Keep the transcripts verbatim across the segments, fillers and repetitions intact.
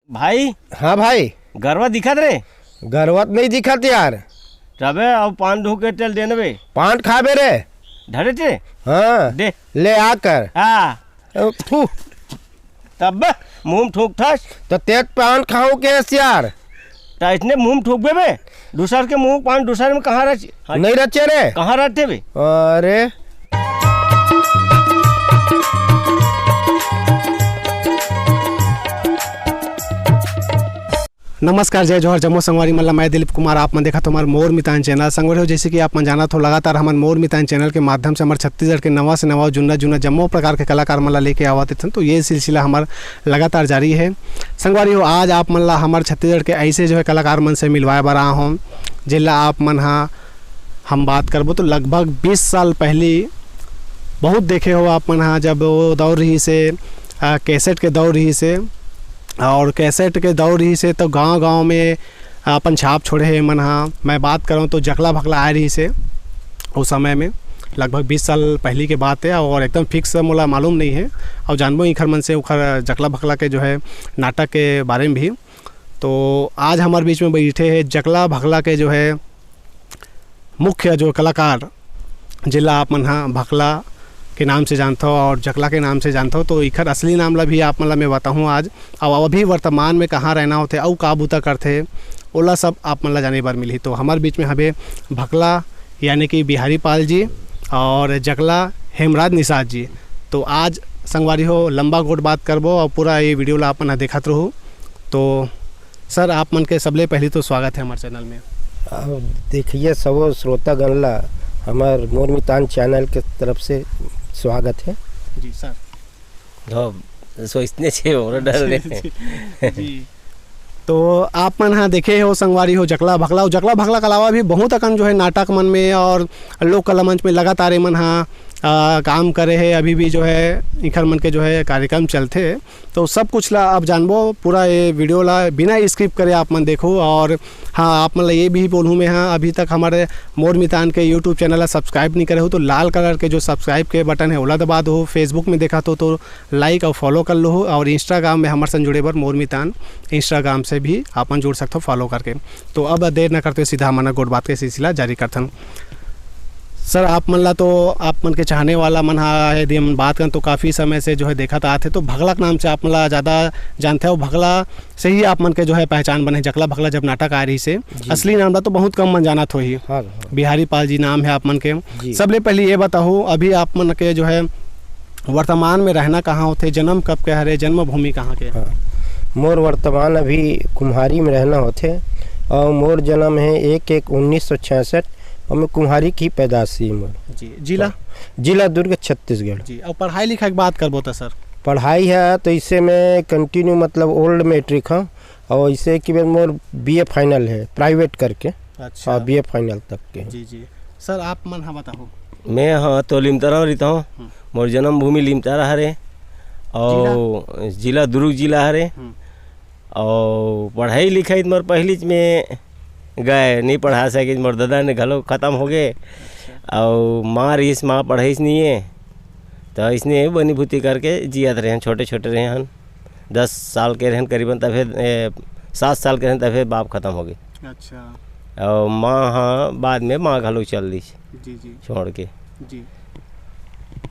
भाई। हाँ भाई। गरवा दिखत रे? गरवा त नहीं दिखत यार। तबे अउ पान ढूके तेल देन बे। पान खाबे रे। धरे ते? हाँ। दे। ले आकर। हाँ। अ, थू। तब बे, मुंह में थूकथस। तो तेज पान खाऊं के हस यार? त इसने मुंह में थूकबे बे? दूसर के मुंह पान दूसर में कहाँ रच-, नहीं रचे रे। कहाँ रहते बे? अरे। नमस्कार, जय जोहार, जम्मो संगवारी मन ला मैं दिलीप कुमार, आप मन देखत हो हमर मोर मितान चैनल। संगवारी हो, जैसे कि आप मन जानत हो, लगातार हमन मोर मितान चैनल के माध्यम से हमर छत्तीसगढ़ के नवा से नवा, जुन्ना जुन्ना जम्मो प्रकार के कलाकार मन ला लेके आवत रथन। तो ये सिलसिला हमर लगातार जारी है। संगवारी हो, आज आप मन ला हमर छत्तीसगढ़ के ऐसे जो है कलाकार मन से मिलवाए बर आए हों, जेला आप मन हा हम बात करबो तो लगभग बीस साल पहली बहुत देखे हो आप मन हा, जब वो दौर रहिस हे, आ, कैसेट के दौर रहिस हे, और कैसेट के दौर रहिस हे तो गांव-गांव में अपन छाप छोड़े हे मन हा। मैं बात करूँ तो जकला भकला आए रहिस हे उस समय में, लगभग बीस साल पहली के बात है, और एकदम फिक्स मोला मालूम नहीं है। और जानबो इखर मन से उखर जकला भकला के जो है नाटक के बारे में भी। तो आज हमारे बीच में बैठे हैं जकला भकला के जो है मुख्य जो कलाकार, जेला आप मन हा भकला के नाम से जानथो और जकला के नाम से जानथो, तो इखर असली नाम ला भी आप मन ला मैं बताहूँ आज। और अभी वर्तमान में कहाँ रहना होथे, अउ का बूता करथे, ओला सब आप मन ला जाने बर मिलही। तो हमारे बीच में हवे भकला यानी कि बिहारी पाल जी और जकला हेमराज निषाद जी। तो आज संगवारी हो लंबा गोठ बात करबो और पूरा ये वीडियो ला आप मन हा देखत रहू। तो सर, आप मन के सबले पहली तो स्वागत है हमारे चैनल में। अब देखिए, सबो श्रोतागण ला हमार मोर मितान चैनल के तरफ से स्वागत है। जी सर। हाँ, सोचने छे और डर ले। जी। तो आप मन हा देखे हो संगवारी हो जकला भकला, और जकला भकला के अलावा भी बहुत अकन जो है नाटक मन में और लोक कला मंच में लगातार ए मन हा, आ, काम करे है। अभी भी जो है इखर मन के जो है कार्यक्रम चलथे। तो सब कुछ ला आप जानबो, पूरा ये वीडियो ला बिना स्किप करे आप मन देखो। और हाँ, आप मन ला ये भी बोलूँ मैं, हाँ, अभी तक हमारे मोर मितान के यूट्यूब चैनल ला सब्सक्राइब नहीं करे हो तो लाल कलर के जो सब्सक्राइब के बटन है ओला दबा दो। फेसबुक में देखा तो, तो लाइक और फॉलो कर लो, और इंस्टाग्राम में हमारे संग जुड़े बर मोर मितान इंस्टाग्राम से भी आप मन जुड़ सकते हो फॉलो करके। तो अब देर न करते हुए सीधा हमन गोठ बात के सिलसिला जारी करथन। सर, आप मन ला तो आप मन के चाहने वाला मन हा, यदि हम बात करन तो काफ़ी समय से जो है देखत आत हे, तो भगला के नाम से आप मन ला ज़्यादा जानते हो। भगला से ही आप मन के जो है पहचान बने, जकला भगला जब नाटक आए रहिस हे। जी। असली नाम ला तो बहुत कम मन जानत होही। हाँ, हाँ। बिहारी पाल जी नाम है आप मन के। जी। सबले पहले ये बताओ, अभी आप मन के जो है वर्तमान में रहना कहाँ होथे, जन्म कब के हरे, जन्मभूमि कहाँ के? हाँ। मोर वर्तमान अभी कुम्हारी में रहना होथे और मोर जन्म है एक एक उन्नीस सौ छियासठ और मैं कुम्हारी की पैदाशी मोर। जी, जिला? जिला दुर्ग, छत्तीसगढ़। जी, और पढ़ाई लिखाई की बात करबो तो सर? पढ़ाई है तो इससे मैं कंटिन्यू मतलब ओल्ड मैट्रिक हाँ, और इससे कि मोर बीए फाइनल है प्राइवेट करके। अच्छा। हाँ, बीए फाइनल तक के। जी, जी। सर, आप मन हा बताओ। मैं हाँ तो लिमतारा में रहता हूँ। हम्म। मोर जन्मभूमि लिमतारा हरे और जिला? जिला दुर्ग जिला हरे। हम्म। और पढ़ाई लिखाई तो मोर पहली में गए, नहीं पढ़ा सके, मोर दादा ने घलो खत्म हो गए। अच्छा। और माँ रहीस, माँ पढ़ाईस नहीं है, तो इसने बनी भूती करके जियत रहे, छोटे छोटे रहे हन, दस साल के रहन करीबन, तभे, ए, सात साल के रहन, तभे बाप खत्म हो गए। अच्छा। और माँ हाँ बाद में माँ घलो चल दी जी, जी। छोड़ के। जी।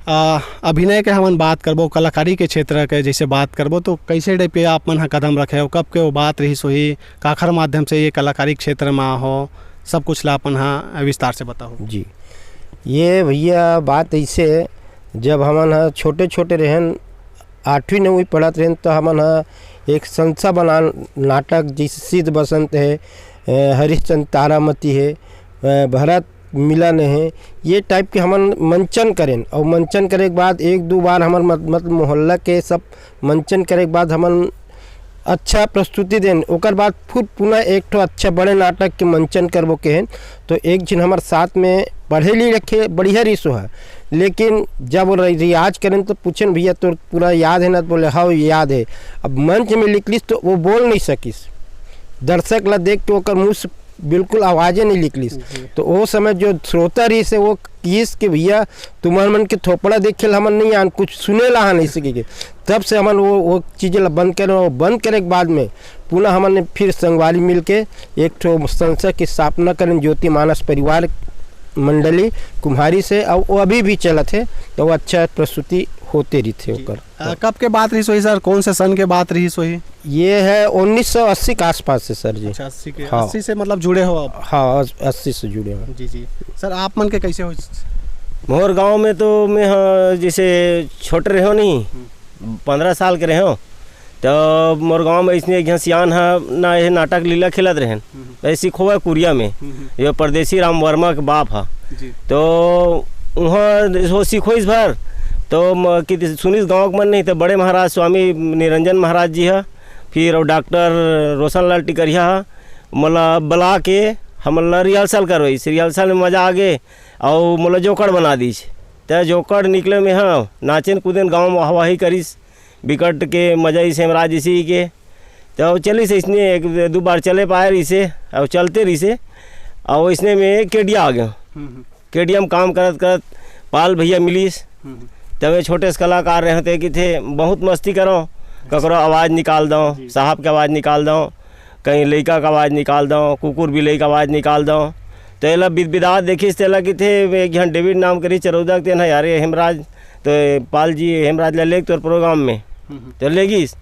आ, अभिनय के हमन बात करबो, कलाकारी के क्षेत्र के जैसे बात करबो, तो कैसे टाइप के आप मन ह कदम रखे हो, कब के वो बात रहिस होही, काखर माध्यम से ये कलाकारी क्षेत्र में हो, सब कुछ ला अपन ह विस्तार से बताओ। जी, ये भैया बात ऐसे, जब हमन ह छोटे छोटे रहन, आठवीं नौवीं पढ़त रहेन, तो हमन ह एक संसा बलान नाटक, जैसे सिद्ध बसंत है, अ, हरिश्चंद्र तारामती है, अ, भरत मिलन है, ये टाइप के हमन मंचन करेन। और मंचन करे के बाद एक दो बार हमर मत-, मतलब मोहल्ला के सब मंचन करे के बाद हमन अच्छा प्रस्तुति देन। ओकर बाद फिर पुनः एक ठो अच्छा बड़े नाटक के मंचन करबो केहेन। तो एक झिन हमर साथ में पढ़े ली रखे, बढ़िया रिसो है, लेकिन जब वो रि-, रियाज करेन तो पूछेन, "भैया, तोर पूरा याद है ना?" तो बोले, "हाँ, याद है।" अब मंच में निकलिस तो वो बोल नहीं सकिस। दर्शक ला देख के ओकर मुंह से बिल्कुल आवाजे नहीं निकलिस। जी। तो वो समय जो श्रोता रहिस हे, वो किहिस कि भैया, तुम्हर मन के थोपड़ा देखे ल हमन नहीं आन, कुछ सुने ला आन, ऐसे कहिके। तब से हमन वो, वो चीजें ला बंद करेन, और बंद करे के बाद में पुनः हमन ने फिर संगवारी मिलके एक ठो संस्था की स्थापना करेन, ज्योति मानस परिवार मंडली कुम्हारी से, और वो अभी भी चलत हे, तो वो अच्छा प्रस्तुति होते रहिथे जी। ओकर। अ, कब के बात रहिस होही सर? कौन से सन के बात रहिस होही? ये है उन्नीस सौ अस्सी के आसपास से सर जी। अच्छा, अस्सी के, हाँ। अस्सी से मतलब जुड़े हो आप? हाँ, अस-, अस्सी से जुड़े हो। जी, जी। सर, आप मन के कैसे हो? मोर गांव में तो मैं, हाँ, जैसे छोटे रहे हो नहीं, हम्म। पंद्रह साल के रहे हो, तो मोर गांव में इसने एक झन सियान हा ना, ये नाटक लीला खेलत रहन। हम्म। ऐसी खोवा कुरिया में, हम्म। ये परदेसी राम वर्मा के बाप हा। जी। तो वहाँ वो सीखो इस भर, तो म-, कि सुनिस गांव के मन नहीं, तो बड़े महाराज स्वामी निरंजन महाराज जी हा, फिर वो डॉक्टर रोशनलाल टिकरिया हा, मोला बला के हमन ला रिहर्सल करवाइस। रिहर्सल में मजा आ गे, अउ मोला जोकड़ बना दीस। त जोकड़ निकले में, हाँ, नाचेन कूदेन, गांव में वाहवाही करिस, बिकट के मजा इसे हेमराज इसी के। त चलिस इसने एक दू बार चले पाए रहिसे, अउ चलते रहिसे, अउ इसने में केडिया आ गयो। हम्म, हम्म। केडिया में काम करत करत पाल भैया मिलिस। हम्म। तबे छोटे से कलाकार रहे थे कि थे बहुत मस्ती करो, ककरो आवाज निकाल दो, जी। साहब के आवाज निकाल दो, कहीं लइका के आवाज निकाल दो, कुकुर बिलई के आवाज निकाल दो। तो एला बिदबिदा देखिस, तेला कि थे एक झन डेविड नाम करी चरौदा के, तेन ह, "यार, ये हेमराज, तो पाल जी हेमराज ला लेग तोर प्रोग्राम में।" हम्म। तो लेगिस।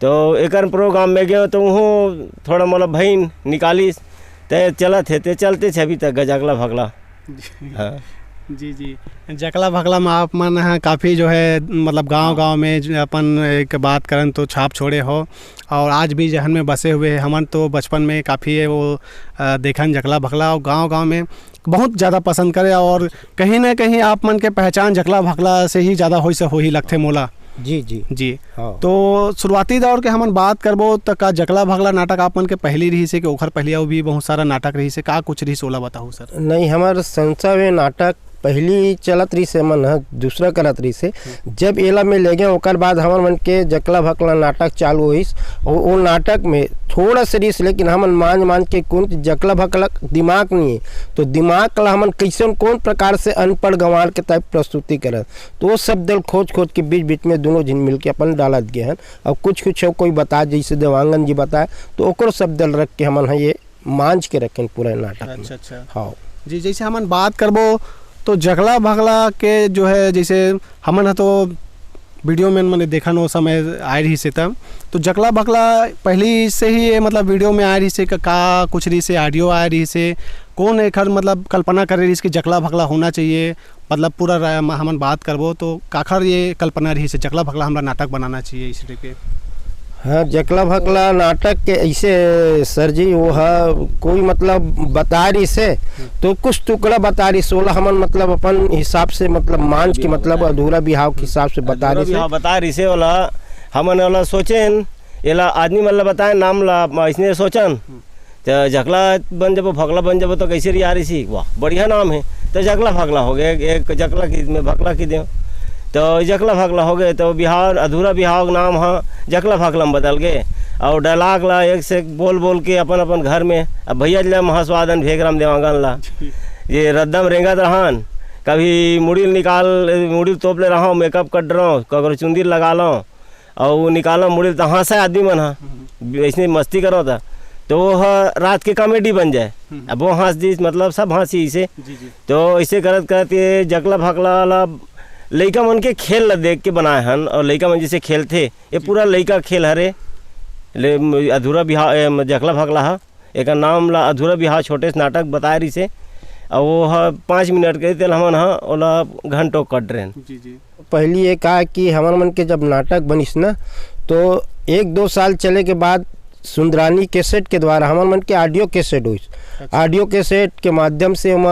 तो एकर प्रोग्राम में गयो तो उहो थोड़ा मोला भईन निकालिस, ते चलत हे, ते चलते छे अभी तक जकला भकला। जी। हाँ। जी, जी। जकला भकला में आप मन ह काफ़ी जो है, मतलब, गाँव-गाँव में ज-, अपन एक बात करन तो छाप छोड़े हो, और आज भी जहन में बसे हुए हैं। हमन तो बचपन में काफ़ी ये वो, अ, देखन जकला भकला, और गाँव-गाँव में बहुत ज़्यादा पसंद करे, और कहीं ना कहीं आप मन के पहचान जकला भकला से ही ज़्यादा होई से होही लगथे मोला। जी, जी। जी। हाँ। तो शुरुआती दौर के हमन बात करबो, त का जकला भकला नाटक आप मन के पहली रहिसे कि ओखर पहली अउ भी बहुत सारा नाटक रहिसे, का कुछ रहिसे, ओला बताहू सर? नहीं, हमर संसा में नाटक पहली चलत रहिसे, मन ह दूसरा करत रहिसे। हम्म। जब एला में ले गए, ओकर बाद हमर मन के जकला भकला नाटक चालू होइस। ओ, ओ नाटक में थोड़ा सा रहिस, लेकिन हमन मांझ मांझ के कुन जकला भकला दिमाग नहीं है, तो दिमाग ला हमन कैसे, कौन प्रकार से अनपढ़ गंवार के टाइप प्रस्तुति करत, तो वो शब्द ल खोज खोज के बीच बीच में दोनों झिन मिलके अपन डालत गए हन। अब कुछ कुछ कोई बता, जैसे देवांगन जी बताए, तो ओकरो शब्द ल रख के हमन ह ये मांझ के रखेन पूरा नाटक में। अच्छा, अच्छा। हाँ। जी, जैसे हमन बात करबो तो जकला भकला के जो है, जैसे हमन ह तो वीडियो में मने देखन, वो समय आए रहिसे तब, तो जकला भकला पहली से ही ये मतलब वीडियो में आए रहिसे का, का कुछ रहिसे, ऑडियो आए रहिसे, कौन एखर मतलब कल्पना करे रहिस कि जकला भकला होना चाहिए, मतलब पूरा रा-, म-, हमन बात करबो तो काखर ये कल्पना रहिसे जकला भकला हमला नाटक बनाना चाहिए इस टाइप के? हाँ, जकला भकला नाटक के ऐसे सर जी, वो ह कोई मतलब बता रहिसे, हम्म। तो कुछ टुकड़ा बता रहिसे, ओला हमन मतलब अपन हिसाब से मतलब मांझ के मतलब अधूरा बिहाव के हिसाब से बता अधूरा रहिसे। बिहाव बता रहिसे, ओला हमन ओला सोचेन, एला आदमी मन ला बताए, नाम ला म-, अइसने सोचन। हम्म। त जकला बन जबो, भकला बन जबो, तो कैसे रिया रहिसी? वाह, बढ़िया नाम है। तो जकला भकला हो गए, एक जकला की में भकला की देव। तो जकला भकला हो गए, तो बिहाव, अधूरा बिहाव के नाम ह जकला भकला में बदल गए। और डायलॉग ला एक से एक बोल बोल के अपन अपन घर में, अब भैया जिला महास्वादन भेगराम देवांगन ला, ये रद्दम रेंगत रहन, कभी मुड़ी निकाल, मुड़ी तोप ले रहा हूँ, मेकअप कर रहा हूँ, ककरो चुंदी लगा लो, अउ वो निकालो मुड़ी, तो हंसा आदमी मन ह, हम्म। ऐसने मस्ती करो था, तो वो ह रात के कॉमेडी बन जाए। हम्म। अब वो हंस दिस, मतलब, सब हंसी इसे। जी, जी। तो ऐसे करत करत ये जकला भकला वाला लइका मन के खेल ला देख के बनाए हन, और लइका मन जैसे खेलथे, ये जी। पूरा लइका खेल हरे, ले, अधूरा बिहाव, ए, जकला भकला ह, एकर नाम ला अधूरा बिहाव छोटे से नाटक बताए रहिसे, अउ वो ह पाँच मिनट के, तेल हमन ह ओला घंटों कट रहेन। जी, जी। पहली ये का कि हमर मन के जब नाटक बनिस ना, तो एक दो साल चले के बाद सुंदरानी कैसेट के द्वारा हमर मन के ऑडियो कैसेट होइस। अच्छा। ऑडियो कैसेट के माध्यम से ओमा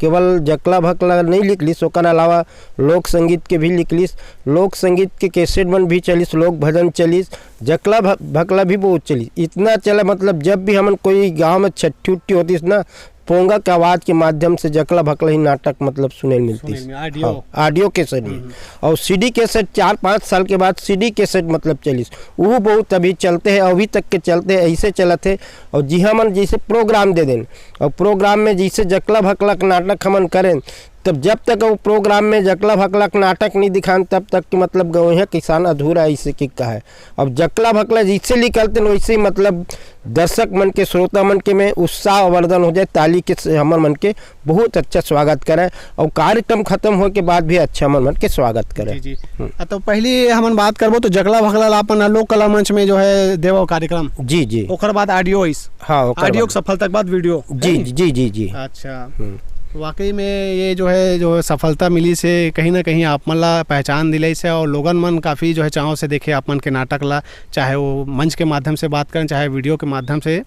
केवल जकला भकला नहीं लिखलिस, ओकर अलावा लोक संगीत के भी लिखलिस। लोक संगीत के कैसेट मन भी चलिस, लोक भजन चलिस, जकला भ-, भकला भी बहुत चलिस। इतना चला, मतलब, जब भी हमन कोई गांव में छट्ठी उट्ठी होतिस ना, पोंगा के आवाज के माध्यम से जकला भकला ही नाटक मतलब सुने ल मिलतिस। सुने में, audio। हाँ, audio cassette में। हम्म। और CD cassette चार पाँच साल के बाद CD cassette मतलब चलिस, वो बहुत अभी चलते हैं, अभी तक के चलते हैं, ऐसे चलत है। और जी हमन जैसे प्रोग्राम दे देन, और प्रोग्राम में जैसे जकला भकला के नाटक हमन करें, तब जब तक वो प्रोग्राम में जकला भकला के नाटक नहीं दिखान, तब तक कि मतलब गौंइहा किसान अधूरा ऐसे कि कहे। अब जकला भकला जैसे निकलते न, वैसे ही मतलब दर्शक मन के, श्रोता मन के में उत्साह वर्धन हो जाए, ताली के से हमर मन के बहुत अच्छा स्वागत करे और कार्यक्रम खत्म होए के बाद भी अच्छा हमर मन के स्वागत करे। जी, जी। हम्म। आ, तो पहली हमन बात करबो तो जकला भकला ला अपन लोक कला मंच में जो है देवो कार्यक्रम। जी, जी। ओकर बाद audio इस। हाँ, ओकर audio बाद। के सफलता के बाद video। जी, जी, जी, जी। अच्छा। हम्म। वाकई में ये जो है, जो सफलता मिली से कहीं ना कहीं आप मन ला पहचान दिलाई से और लोगन मन काफ़ी जो है चाव से देखे आप मन के नाटक ला, चाहे वो मंच के माध्यम से बात करें, चाहे video के माध्यम से।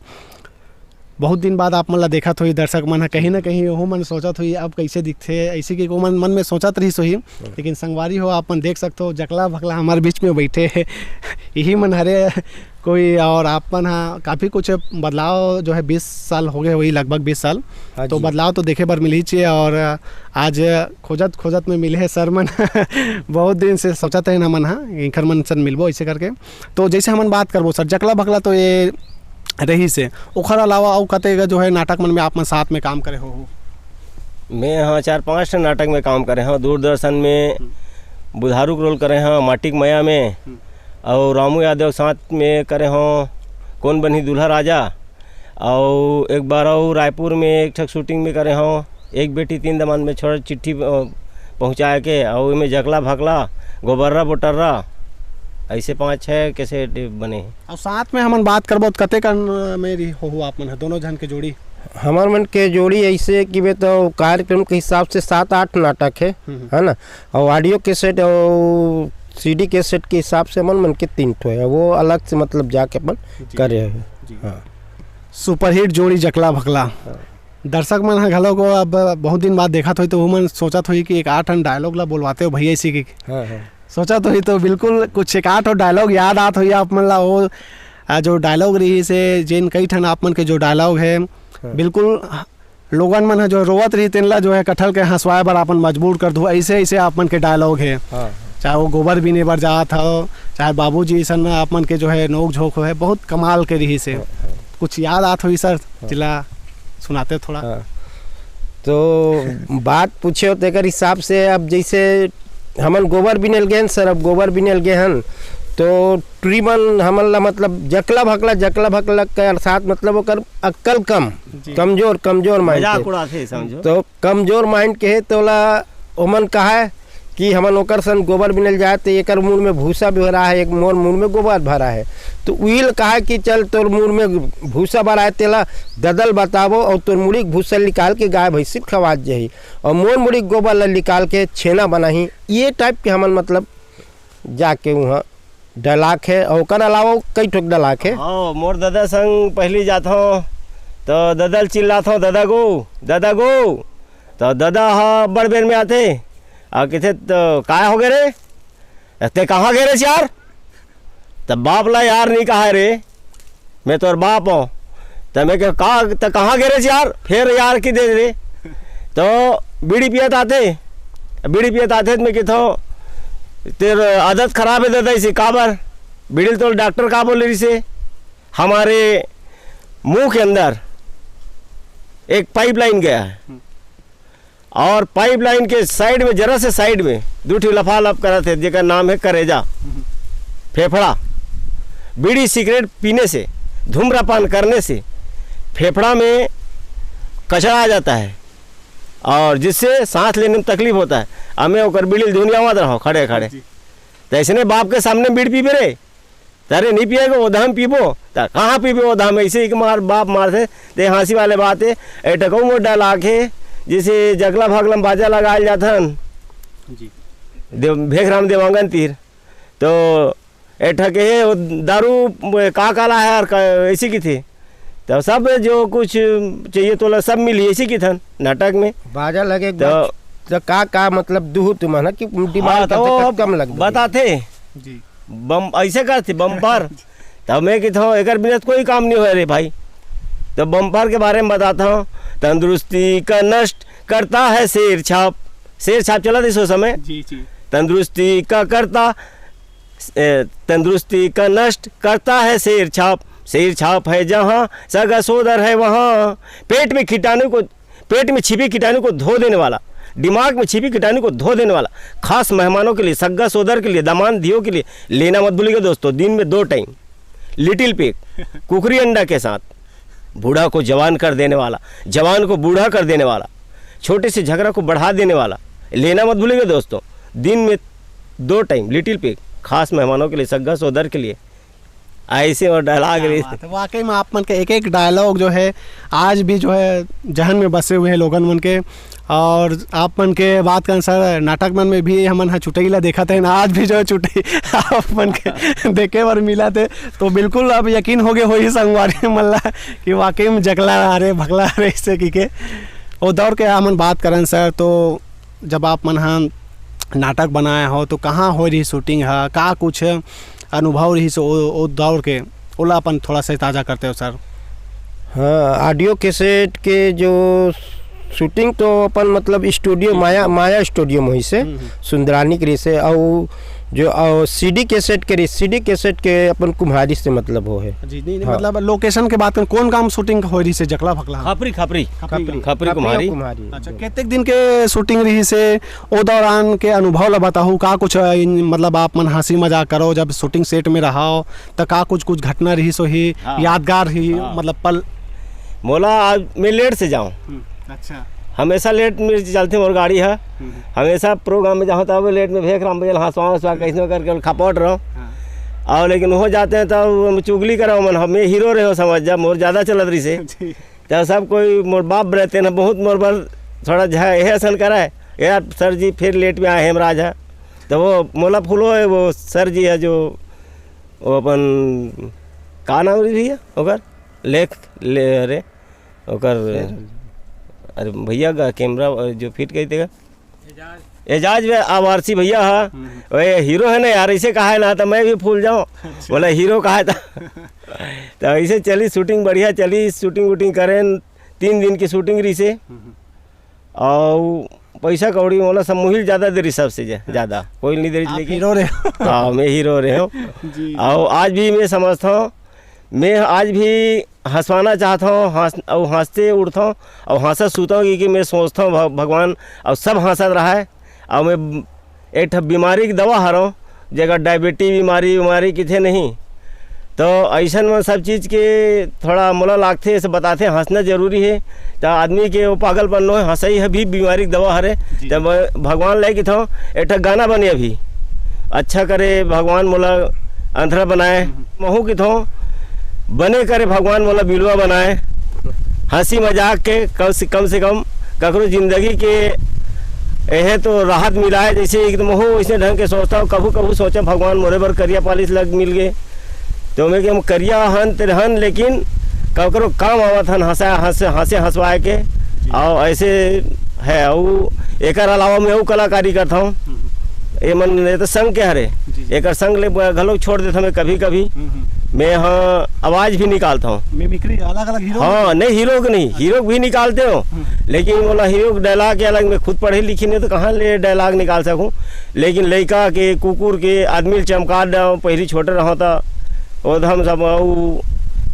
बहुत दिन बाद आप मन ला देखत होई दर्शक मन ह, कहीं ना कहीं ओहू मन सोचत होई अब कैसे दिखथे, ऐसे कि ओमन मन में सोचत रहिस होही। लेकिन संगवारी हो, आप मन देख सकत हो जकला भकला हमारे बीच में बैठे हे। यही मन हरे कोई, और आप मन हा काफ़ी कुछ बदलाव जो है बीस साल हो गए होही, लगभग बीस साल। हाँ तो जी। बदलाव तो देखे बर मिली चाहिए और आज खोजत खोजत में मिले हैं सर मन। बहुत दिन से सोचत रहे हमन हा इनकर मन से मिलबो ऐसे करके। तो जैसे हमन बात करबो सर, जकला भकला तो ये रहिस हे, ओखर अलावा अउ कते का जो है नाटक मन में आप मन साथ में काम करे हो? मैं हाँ चार पांच ठन नाटक में काम करे हूँ। दूरदर्शन में बुधारू के रोल करे हूँ, माटी के मया में, हम्म। और रामू यादव के साथ में करे हूँ कौन बनही दूल्हा राजा, और एक बार और रायपुर में एक ठक शूटिंग में करे हूँ, एक बेटी तीन दामाद में छोड़ चिट्ठी अ, पहुँचाए के, और एमे जकला भकला, गोबर्रा बोटर्रा, ऐसे पाँच छः कैसेट बने हैं। और साथ में हमन बात करबो त कते कन में रही हो आप मन ह, दोनों झन के जोड़ी? हमर मन के जोड़ी ऐसे कि बे तो कार्यक्रम के हिसाब से सात आठ नाटक है, हम्म। है ना, और ऑडियो कैसेट और सीडी कैसेट के हिसाब से हमन मन के तीन ठो है, वो अलग से मतलब जाके अपन जी। करे हैं। जी। हाँ। सुपरहिट जोड़ी जकला भकला। हाँ। दर्शक मन ह घलो को अब बहुत दिन बाद देखत होई तो वो मन सोचत होई कि एक आठ ठन डायलॉग ला बोलवाते हो भैया इसी की। हाँ, हाँ। सोचत होई तो बिल्कुल कुछ एक आठ ठो डायलॉग याद आत होई आप मन ला। वो, आ, जो डायलॉग रहिस हे, जेन कई ठन आप मन के जो डायलॉग है, हाँ। बिल्कुल लोगन मन ह जो रोवत रही तेन ला जो है कठल के हंसवाए बर आपन मजबूर कर दू, ऐसे ऐसे आप मन के डायलॉग है। हाँ। चाहे वो गोबर बीने बर जात हो, चाहे बाबूजी अइसन आप मन के जो है नोक झोंक हो है, बहुत कमाल के रहिस हे। हाँ, हाँ। कुछ याद आत होई सर, हाँ। जिला सुनाते थोड़ा। हाँ। तो बात पूछे हो तेकर हिसाब से, अब जैसे हमन गोबर बिनेल गेन सर, अब गोबर बिनेल गे हन तो टुरी मन हमन ला मतलब जकला भकला, जकला भकला के अर्थात मतलब ओकर अक्कल कम, जी। कमजोर, कमजोर माइंड मजाक के। उड़ाथे समझो। तो कमजोर माइंड के हे तोला ओमन कहा है कि हमन ओकर सन गोबर बिनेल जाए तो एकर मुड़ में भूसा भरा है, एक मोर मुड़ में गोबर भरा है। तो उही ल कहा कि चल तोर मुड़ में भूसा भरा है, तेला ददल बताबो और तोर मुड़ी के भूसा निकाल के गाय भैंसी ल खवात जाही और मोर मुड़ी के गोबर ला निकाल के छेना बनाही। ये टाइप के हमन मतलब जाके वहाँ डलाक है और ओकर अलावा कई ठोक डलाक है। हाँ, मोर ददा संग पहली जात हूँ तो ददा ल चिल्लात हूँ, "ददा गो, ददा गो।" तो ददा ह बड़ बेर में आते और कहते, "तो काय हो गए रे? ते कहाँ गए रे यार?" तब बाप ला यार नहीं कहा रे, मैं तोर बाप हूँ। तो मैं कह, "का, त कहाँ गे रे यार?" फिर यार की दे दे। तो बीड़ी पियत आते, बीड़ी पियत आते तो मैं कहता हूँ, "तेर आदत खराब है दादा, इसे काबर?" बीड़ी तो डॉक्टर का बोले रिसे, "हमारे मुंह के अंदर एक पाइपलाइन गया है।" और पाइपलाइन के साइड में, जरा से साइड में, दू ठो लफालफ करत हे, जेकर नाम है करेजा, फेफड़ा। बीड़ी सिगरेट पीने से, धूम्रपान करने से फेफड़ा में कचरा आ जाता है और जिससे सांस लेने में तकलीफ होता है। हमें ओकर बीड़ी धुनियावत रहो खड़े खड़े। जी। तो ऐसे ने बाप के सामने बीड़ी पीबे रे, "अरे नहीं पिएगा, वो धाम पीबो।" "त कहाँ पीबे वो धाम?" ऐसे ही मार, बाप मार से, ते हंसी वाले बात है। ए टकऊ मोटा लाख है, जैसे जगला भागलम बाजा लगायल जाथन। जी। देव, भेखराम देवांगन तीर। तो ए ठके है, वो दारू का काला है और का, ऐसी की थी। तो सब जो कुछ चाहिए तोला सब मिली, ऐसी की थन नाटक में। बाजा लगे तो तो का, का मतलब दुहू तुम है ना कि डिमांड हाँ, तो करते वो कम लग बताते। जी। बम, ऐसे करते बम्पर। तब मैं कहता हूँ, "एकर बिना तो कोई काम नहीं हो रे भाई।" तो बम्पर के बारे में बताता हूँ। तंदुरुस्ती का नष्ट करता है शेर छाप। शेर छाप चला था इस समय। जी, जी। तंदुरुस्ती का करता, ए, तंदुरुस्ती का नष्ट करता है शेर छाप। शेर छाप है जहाँ, सगा सोदर है वहाँ। पेट में कीटाणु को, पेट में छिपी कीटाणु को धो देने वाला, दिमाग में छिपी कीटाणु को धो देने वाला, खास मेहमानों के लिए, सगा सोदर के लिए, दामाद धियो के लिए लेना मत भूलिएगा दोस्तों। दिन में दो टाइम लिटिल पिग, कुकरी अंडा के साथ, बूढ़ा को जवान कर देने वाला, जवान को बूढ़ा कर देने वाला, छोटे से झगड़ा को बढ़ा देने वाला, लेना मत भूलिएगा दोस्तों। दिन में दो टाइम लिटिल पिग, खास मेहमानों के लिए, सगा सोदर के लिए। ऐसे और डायलॉग क्या रही। बात है। वाकई में आप मन के एक एक डायलॉग जो है, आज भी जो है जहन में बसे हुए हैं लोगन मन के। और आप मन के बात के अनुसार नाटक मन में भी हमन ह चुटई ला देखत हन, आज भी जो है चुटई आप मन के देखे बर मिलत हे। तो बिल्कुल अब यकीन हो गए होही संगवारी मन ला कि वाकई में जकला हरे, भकला हरे, ऐसे की के। वो दौर के हमन बात करन सर, तो जब आप मन ह नाटक बनाए हो तो कहाँ हो रही शूटिंग ह, का कुछ अनुभव रहिस ओ, ओ दौर के, ओला अपन थोड़ा सा ताज़ा करते हो सर। हाँ, ऑडियो कैसेट के जो शूटिंग तो अपन मतलब स्टूडियो माया, माया स्टूडियो में होइस हे, हम्म, हम्म। सुंदरानी के रहिस हे, अउ जो अउ सीडी कैसेट के रहिस, सीडी कैसेट के अपन कुम्हारी से मतलब हो हे। जी, नहीं, नहीं, हाँ। मतलब लोकेशन के बात करें, कौन काम शूटिंग हो रही से जकला भकला? खपरी, खपरी। खपरी। खपरी, खपरी खपरी कुम्हारी। कुम्हारी। अच्छा, कितने दिन के शूटिंग रही से, ओ दौरान के अनुभव ला बताहू, का कुछ, अ, इन, मतलब आप मन हंसी मजाक करो जब शूटिंग सेट में रहो, त का कुछ, कुछ घटना रही सो ही हाँ। यादगार ही, हाँ। मतलब पल? मोला आज मैं लेट से जाऊँ। हम्म, अच्छा। हमेशा लेट में चलते मोर गाड़ी है। हम्म। हमेशा प्रोग्राम में जाऊँ तब लेट में भेख राम भैया हंसवा हंसवा कैसे करके खपट रहो। हाँ। और लेकिन वो जाते हैं तब हम चुगली करो मन, हम मैं हीरो रहे हो समझ जा, मोर ज़्यादा चलत रही से। जी। तो सब कोई मोर बाप रहते ना, बहुत मोर बर थोड़ा झा-, हे असन करा है, "यार सर जी फिर लेट में आए हेमराज है।" तो वो मोला फूलो है, वो सर जी है जो, वो अपन, का नाम रही भैया ओकर? लेख, ले, अरे, ओकर, अरे भैया का कैमरा जो फिट कही देगा? एजाज। एजाज में आवारसी भैया हा। हम्म। ओए, हीरो है ना यार, इसे कहा है ना, तो मैं भी फूल जाऊँ। अच्छा। बोला, "हीरो कहा है था?" तो ऐसे चली शूटिंग, बढ़िया चली, शूटिंग वूटिंग करें, तीन दिन की शूटिंग रही से। हम्म। और पैसा कौड़ी वाला सब मुहिल ज़्यादा दे रही सबसे जा-, ज़्यादा। कोई नहीं दे रही, आप लेकिन हीरो रहे हो। हाँ, मैं हीरो रहे हूँ। जी। और आज भी मैं समझता हूँ, मैं आज भी हंसवाना चाहता हूँ, हंस-, और हंसते उठता हूँ और हंसत सूता हूँ, क्योंकि मैं सोचता हूँ भ-, भगवान और सब हंसत रहा है। और मैं एक ठो बीमारी की दवा हरव, जेकर डायबिटी बीमारी, बीमारी किथे नहीं। तो ऐसन में सब चीज़ के थोड़ा मोला लागथे, ऐसे बताथे, हंसना जरूरी है। तो आदमी के वो पागलपन नो है, हंसई है भी बीमारी की दवा हरे। जी। तो मैं भगवान ले किथों, एक ठो गाना बने अभी, अच्छा करे भगवान मोला अंधरा बनाए। हम्म। महू किथों, बने करे भगवान मोला बिलवा बनाए। हंसी मजाक के कम से, कम से कम ककरो जिंदगी के एहे तो राहत मिलाए, जैसे एकदम हो वैसे ढंग के सोचता हूँ। कभू कभू सोचे भगवान मोरे बर करिया पालिश लग मिल गए, तो मैं कि हम करिया हन तेरे हन, लेकिन ककरो काम आवत हन हंसा, हंसे, हंसे हंसवाए के। जी। और ऐसे है, और एकर अलावा मैं वो कलाकारी करता हूँ। हम्म। ये मन, ये तो संग के हरे, जी, जी। एकर संग ले ब-, घलो छोड़ देता मैं कभी कभी। हम्म, हम्म। मैं यहाँ आवाज़ भी निकालता हूँ। मिमिक्री अलग अलग हीरो? हाँ, नहीं, हीरो के नहीं, हीरो के भी निकालते हो, हम्म। लेकिन बोला हीरो के डायलॉग के अलग, मैं खुद पढ़े लिखी नहीं तो कहाँ ले डायलॉग निकाल सकूँ। लेकिन लइका के, कुकुर के, आदमी ल चमका दो, पहली छोटे रहो तो वो तो हम सब, ऊ,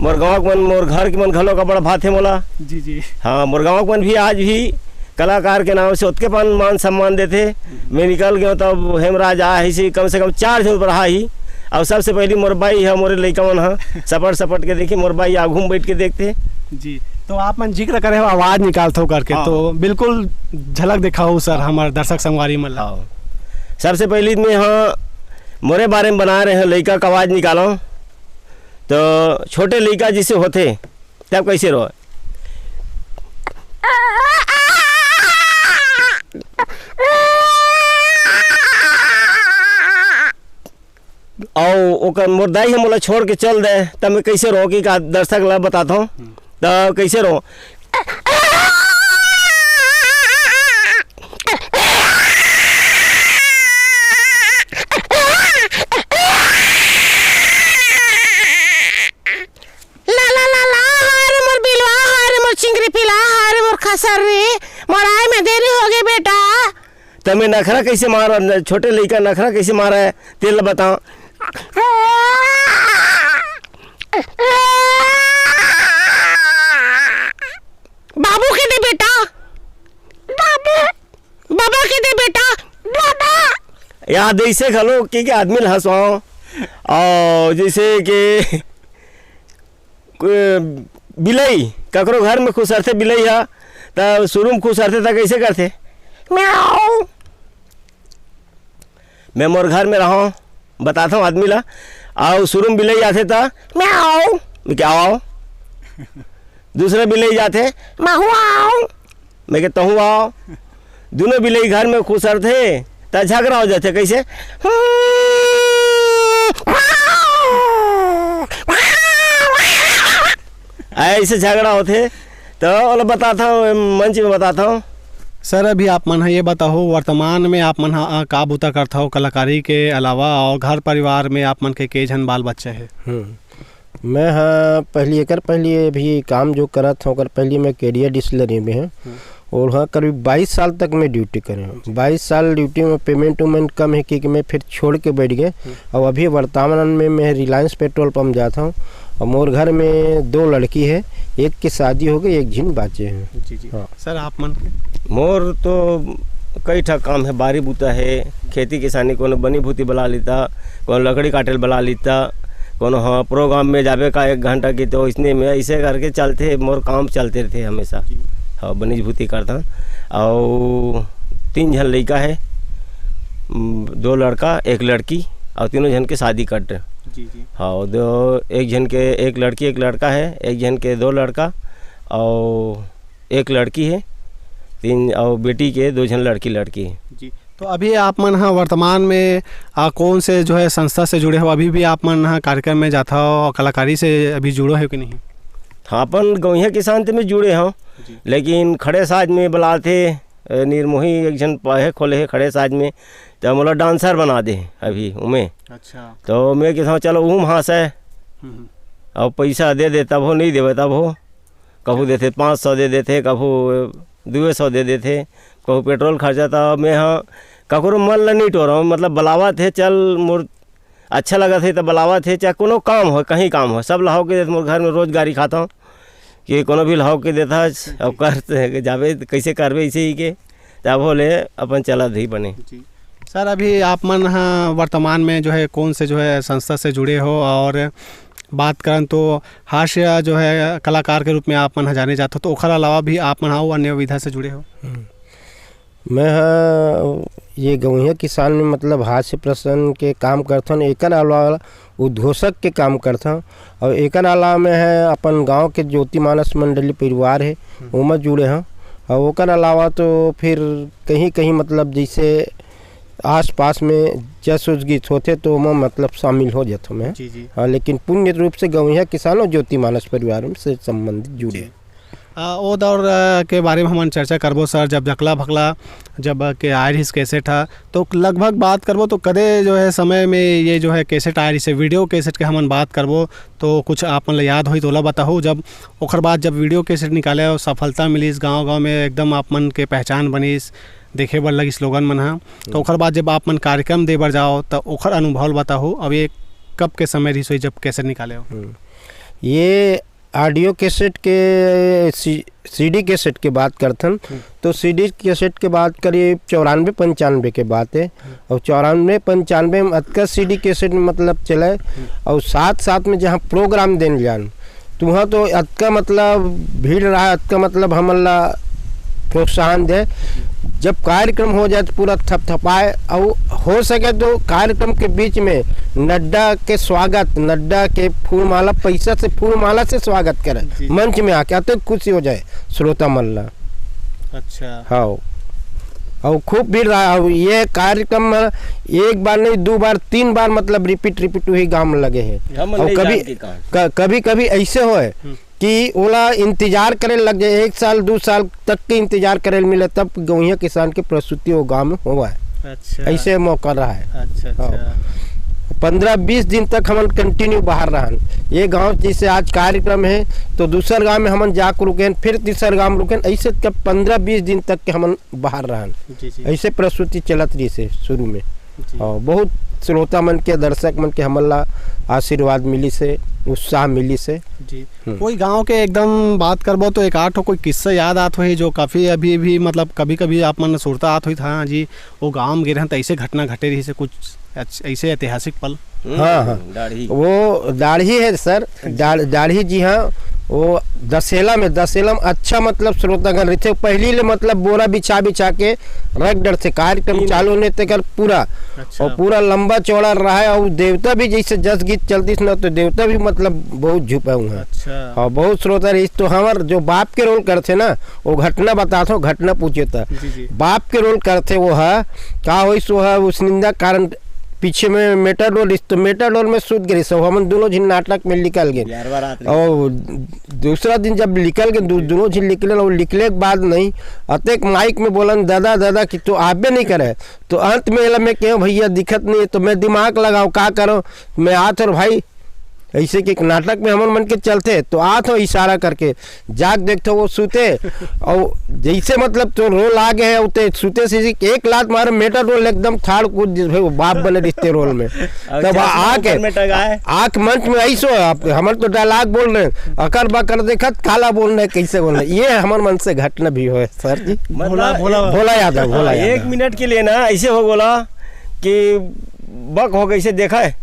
मोर गाँव के मन, मोर घर के मन घलो का बड़ा भाथे मोला। जी, जी। हाँ, मोर गाँव के मन भी आज भी कलाकार के नाम से ओतके पन मान सम्मान देथे। मैं निकल गयो तब हेमराज आ ही से कम से कम चार झन पर आ ही, और सबसे पहली मोर बाई है, मोरे लइका मन ह सपट सपट के देखी, मोर बाई आगू में बैठ के देखते। जी, तो आप मन जिक्र करे हो आवाज निकालथो करके, हाँ। तो बिल्कुल झलक दिखाओ सर, हमारे दर्शक संगवारी मन ला। हाँ। सबसे पहली मैं हाँ मोरे बारे में बना रहे हैं लइका का आवाज निकालो, तो छोटे लइका जिसे होते तब कैसे रो? अउ ओकर मोर दाई ह मोला छोड़ के चल दे, त मैं कइसे रों कि का दर्शक ला बताथंव। हम्म। त कइसे रों? ला, ला, ला, ला, अरे मोर बिलवा, त मैं नखरा कइसे मार, छोटे लइका नखरा कइसे मारय, तेला बता। बाबू के दे बेटा, बाबू, बाबा के दे बेटा, बाबा। याद अइसे घलो कि, कि आदमी ल हंसवाओ, अउ जइसे कि को-, बिलई, ककरो घर में खुसरथे बिलई ह, त शुरू में खुसरथे त कइसे करथे? म्याऊ। मैं मोर घर में रहूं, बताथंव आदमी ला, अउ शुरू में बिलई आथे त म्याऊ, मैं कहे आओ। दूसरा बिलई जाथे, महू आओ, मैं कहे तहू आओ। दूनों बिलई घर में खुसरथे त झगड़ा हो जाथे। कइसे? अइसे झगड़ा होथे, त ओला बताथंव, मंच में बताथंव। सर, अभी आप मन ह ये बताओ, वर्तमान में आप मन ह, अ, का बूता करथव कलाकारी के अलावा, अउ घर परिवार में आप मन के के झन बाल बच्चा हे? हम्म। मैं ह पहली, एकर पहली अभी काम जो करत हंव, ओकर पहली मैं केडिया डिस्टिलरी में हंव। हम्म। और हाँ, करीब बाईस साल तक मैं ड्यूटी करे हंव। जी। बाईस साल ड्यूटी में पेमेंट उमेंट कम हे कि, कि मैं फिर छोड़ के बैठ गए। हम्म। और अभी वर्तमान में मैं रिलायंस पेट्रोल पंप जात हंव। और मोर घर में दो लड़की हे, एक की शादी हो गई, एक झिन बाचे हे। जी, जी। हाँ। सर, आप मन के? मोर तो कई ठा काम हे, बारी बूता हे, खेती किसानी, कोनो बनी भूती बला लेता, कोनो लकड़ी काटे ल बला लेता, कोनो, हाँ, प्रोग्राम में जाबे का एक घंटा की, तो इसने में ऐसे करके चलथे, मोर काम चलते रथे हमेशा। जी। हाँ, बनीज भूती करता। अउ तीन झन लइका हे, उम, दो लड़का, एक लड़की, अउ तीनों झन के शादी कट। जी, जी। हाँ, दो, एक झन के एक लड़की, एक लड़का हे, एक झन के दो लड़का, अउ एक लड़की हे, तीन, अउ बेटी के दो झन लड़की, लड़की हे। जी, तो अभी आप मन ह वर्तमान में, आ, कौन से जो है संस्था से जुड़े हो? अभी भी आप मन ह कार्यक्रम में जाथव, कलाकारी से अभी जुड़ो हो कि नहीं? हाँ, अपन गौंइहा किसान ते में जुड़े हंव, जी। लेकिन खड़े साज में बलाथे, ए, निर्मोही एक झन पाहे खोले हे खड़े साज में, त मोला डांसर बना दे हे अभी उमे। अच्छा। तो मैं कहता हूँ, चलो, उहू में हंसे। हम्म, हम्म। अउ पैसा दे दे, तब हो, नहीं देवे, तब हो। कभू देथे पाँच सौ दे देथे, कभू दुए सौ दे देथे, कभू पेट्रोल खर्चा। त मैं ह ककरो मन ल नहीं टोरंव, मतलब, बलावत हे, चल, मोर अच्छा लगत हे त बलावत हे, चाहे कोनो काम हो, कहीं काम हो, सब ल हव के देथे। मोर घर में रोजगारी खाथंव कि कोनो भी ल हव के देथा, अब कर जाबे, कैसे करबे, इसे ही के, तब हो ले अपन चलत ही बने। जी। सर, अभी आप मन ह वर्तमान में जो है कौन से जो है संस्था से जुड़े हो, और बात करन तो हास्य जो है कलाकार के रूप में आप मन ह जाने जाथो, तो ओखर अलावा भी आप मन ह अउ अन्य विधा से जुड़े हो? हम्म। मैं ह ये गौंइहा किसान में, मतलब, हास्य प्रसंग के काम करथन, एकर अलावा उद्घोषक के काम करथन, और एकर अलावा मैं ह अपन गांव के ज्योति मानस मंडली परिवार हे, हम्म। ओमा जुड़े हंव। और ओकर अलावा तो फिर कहीं-कहीं, मतलब, जैसे आसपास में जस उस गीत होथे, तो ओमा, मतलब, शामिल हो जाथंव मैं। जी, जी। हाँ, लेकिन पूर्ण रूप से गौंइहा किसान और ज्योति मानस परिवार से संबंधित जुड़े। जी। आ, ओ दौर, आ, के बारे में हमन चर्चा करबो सर, जब जकला भकला जब के आए रहिस कैसेट ह, तो लगभग बात करबो तो कदे जो है समय में ये जो है कैसेट आए रहिस हे, वीडियो कैसेट के हमन बात करबो, तो कुछ आप मन ल याद होही तो ओला बताहू। जब ओखर बाद जब वीडियो कैसेट निकाले और सफलता मिलिस, गांव-गांव में एकदम आप मन के पहचान बनिस, देखे बर लगिस लोगन मन ह, तो हम्म। ओखर बाद जब आप मन कार्यक्रम दे बर जाओ, त ओखर अनुभव ल बताहू। अब ये कब के समय रहिस होही जब कैसेट निकाले हो? हम्म। ये ऑडियो कैसेट के सी-, सीडी कैसेट के बात करथन, हम्म। तो सीडी कैसेट के बात करीब चौरानबे पंचानबे के बात हे। हम्म। और चौरानबे पंचानबे में अतका सीडी कैसेट, मतलब, चले, हम्म। और साथ साथ में जहाँ प्रोग्राम देन जान, तुहाँ तो अतका, मतलब, भीड़ रहा, अतका, मतलब, हमन ला प्रोत्साहन दे। जब कार्यक्रम हो जाए तो पूरा थपथपाए, और हो सके तो कार्यक्रम के बीच में नड्डा के स्वागत, नड्डा के फूलमाला, पैसा से फूलमाला से स्वागत करे, जी। मंच में आके, अतक खुशी हो जाए श्रोता मन ला। अच्छा। हाँ, और खूब भीड़ रहा। और ये कार्यक्रम में एक बार नहीं, दो बार, तीन बार, मतलब, रिपीट रिपीट वही गांव में लगे हे। हम और नहीं कभी जान के कहा। क-, कभी कभी ऐसे होए हम्म। कि ओला इंतजार करे लग जाए, एक साल दो साल तक के इंतजार करे मिले, तब गौंइया किसान के प्रस्तुति वो गांव में होवे। अच्छा। ऐसे मौका रहा है। अच्छा, हाँ। अच्छा। पंद्रह बीस दिन तक हमन कंटिन्यू बाहर रहन। ये गांव जैसे आज कार्यक्रम है, तो दूसर गांव में हमन जाके रुकेन, फिर तीसर गांव में रुकेन, ऐसे तक पंद्रह बीस दिन तक के हमन बाहर रहन। जी, जी। ऐसे प्रस्तुति चलत रहिस हे शुरू में। जी। और बहुत श्रोता मन के, दर्शक मन के हमन ला आशीर्वाद मिलिस हे, उत्साह मिलिस हे। जी। हम्म। कोई गांव के एकदम बात करबो तो एक आठ ठो कोई किस्सा याद आत होही जो काफ़ी अभी भी, मतलब, कभी-कभी आप मन सुरता आत होही, "हाँ जी, वो गांव में गे रहन त ऐसे घटना घटे रहिस हे, कुछ ऐस-, ऐसे ऐतिहासिक पल।" हम्म, हाँ, हाँ। दाढ़ी। वो दाढ़ी है सर, दाढ़-, दाढ़ी जी, हाँ, वो दशहरा में, दशहरा में अच्छा, मतलब, श्रोतागण रहिथे, पहली ले, मतलब, बोरा बिछा बिछा के रख डरथे, कार्यक्रम तीन चालू होने तेकर पूरा, अच्छा। और पूरा लंबा चौड़ा रहा है, और देवता भी जैसे जस गीत चलतिस ना, तो देवता भी, मतलब, बहुत झुपा हुआ है। अच्छा। और बहुत श्रोता रहिस, तो हमर जो बाप के रोल करथे ना, वो घटना बताथों, घटना पूछे त जी, जी। बाप के रोल करथे, वो है, का होइस, वो है, उस निंदा कारण पीछे में मेटाडोल रहिस, तो मेटाडोल में सूत गे रहिस, हमन दोनों झिन नाटक में निकल गे। बिहारवा रात रहिस। और दूसरा दिन जब निकल गे, दू-, दोनों झिन निकले, और निकले के बाद नहीं, अतेक माइक में बोलन, "दादा, दादा," कि तो आबे नहीं करे। तो अंत में एला मैं कहेंव, "भैया, दिखत नहीं है," तो मैं दिमाग लगाओ, का करो, मैं आत हंव भाई, ऐसे कि नाटक में हमन मन के चलथे, तो आत हंव इशारा करके, जाके देखथंव वो सुते, और जैसे, मतलब, तो रोल आ गए है, उते सुते से एक लात मारे, मेटाडोल एकदम ठाड़ कूद, जिस भाई वो बाप बने रिश्ते रोल में। और तब चश्मा आके ऊपर में टंगा है। आके मंच में ऐसो, आप, हमन तो डायलॉग बोल रहे हैं, अकर बकर देखत काला बोल रहे हैं, कैसे बोल रहे हैं, ये हमर मन से घटना भी होय सर जी। मतलब भोला, भोला। भोला यादव, भोला हाँ, यादव। एक मिनट के लिए ना ऐसे हो बोला कि बक हो गइसे देखय,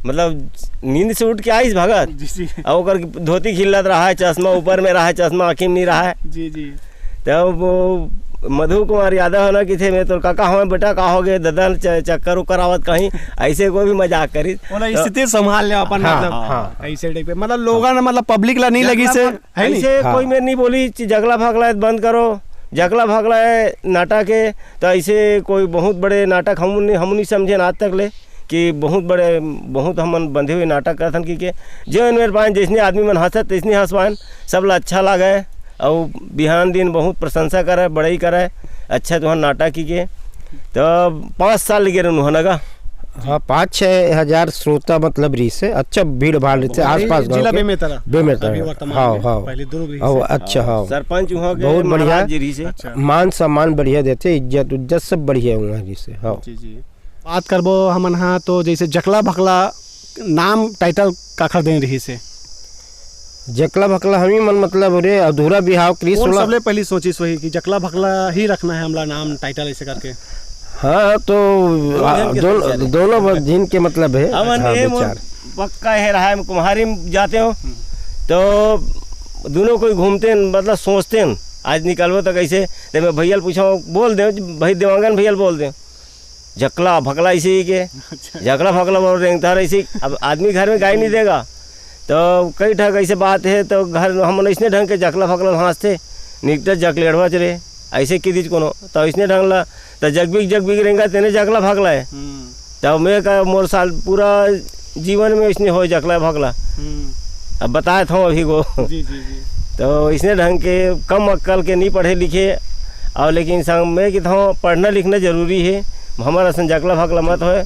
मतलब नींद से उठ के आइस भगत, जी, जी। अउ ओकर धोती खिल्लत रहय, चश्मा ऊपर में रहय, चश्मा आँखी में नहीं रहय। जी, जी। तब वो मधु कुमार यादव ह ना किथे, "मैं तोर काका हवं बेटा, का हो गे ददा, च-, चक्कर उक्कर आवत कहीं?" ऐसे कोई भी मजाक करिस। ओला तो स्थिति संभाल ले अपन, हाँ, मतलब, हाँ। ऐसे टाइप के, मतलब, लोगन, मतलब, पब्लिक ला नहीं लगिस हे। है नी? ऐसे हाँ। कोई मेर नहीं बोली कि जकला भकला बंद करो, जकला भकला है नाटक है, तो ऐसे कोई बहुत बड़े नाटक हम नहीं, हम नहीं समझेन आज तक ले कि बहुत बड़े, बहुत हमन बंधे हुए नाटक करथन कि के। जो मेर पाएन, जैसने आदमी मन हंसत, तैसने हंसवाएन, सब ला अच्छा लागे, और बिहान दिन बहुत प्रशंसा करे, बड़ाई करे, अच्छा तुहर नाटक की के। तो पाँच साल लगे रहनु है ना गा? हाँ, पाँच छः हजार श्रोता मतलब रहिस हे, अच्छा भीड़ भाड़ रहिस हे, बहुत। आसपास गाँव जिला के। बेमेतरा। बेमेतरा। अभी वर्तमान हाँ, में, हाँ। पहले दुर्ग रहिस हाँ, हे। अच्छा, हाँ। सरपंच वहाँ के बहुत बढ़िया। महाराज जी रहिस हे। अच्छा। मान सम्मान बढ़िया देथे, इज्जत उज्जत सब बढ़िया वहाँ रहिस हे, हाँ। जी, जी। बात करबो हमन हा तो जैसे जकला भकला नाम टाइटल काखर देन रहिस हे? जकला भकला हमी मन मतलब रे अधूरा बिहाव करिस कौन ओला। सबले पहली सोचिस होही कि जकला भकला ही रखना है हमला नाम टाइटल ऐसे करके? हाँ, तो दोनों आ, झन के दोन-, सोच हे। दोनों ब-, झिन के मतलब है। हमन हाँ, ये मोर विचार। पक्का है रहा है, मैं कुम्हारी में जाते हो, हम्म। तो दोनों कोई घूमते हैं, मतलब सोचते हैं, आज निकलबो तो कैसे, तो मैं भैया ल पूछो, बोल दे, भाई देवांगन भैया ल बोल दे, जकला भकला इसी के, अच्छा। जकला भकला बोल रेंगता रहे इसी। अब आदमी घर में गाय नहीं देगा, तो कई ठक ऐसे बात है, तो घर हमन ऐसने ढंग के जकला भकला हाँसथे, निकट जकलेड़वा चले, ऐसे की दीज कोनो, तो ऐसने ढंग ला, तो जगबिग जगबिग रेंगा तेने जकला भकला है। हम्म। तब मैं का मोर साल पूरा जीवन में इसने होय जकला भकला। हम्म। अब बताए था अभी को। जी, जी, जी। तो इसने ढंग के कम अक्कल के नहीं पढ़े लिखे, और लेकिन संग में कि था पढ़ना लिखना जरूरी है, हमारा असन जकला भकला मत होय,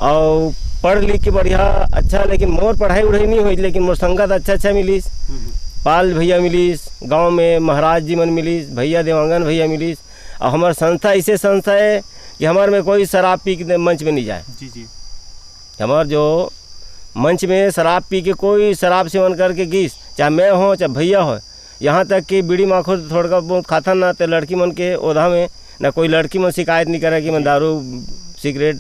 और पढ़ लिख के बढ़िया अच्छा, लेकिन मोर पढ़ाई उढ़ाई नहीं होई, लेकिन मोर संगत अच्छा अच्छा मिलिस। हम्म। पाल भैया मिलिस, गांव में महाराज जी मन मिलिस, भैया देवांगन भैया मिलिस, और हमार संस्था ऐसे संस्था है कि हमारे में कोई शराब पी के मंच में नहीं जाए। जी, जी। हमार जो मंच में शराब पी के कोई शराब सेवन करके गिस, चाहे मैं हो, चाहे भैया हो, यहाँ तक कि बीड़ी माखुर थोड़का बहुत खाथन ना, तो लड़की मन के ओधा में ना कोई लड़की मन शिकायत नहीं करे कि मैं जी। दारू सिगरेट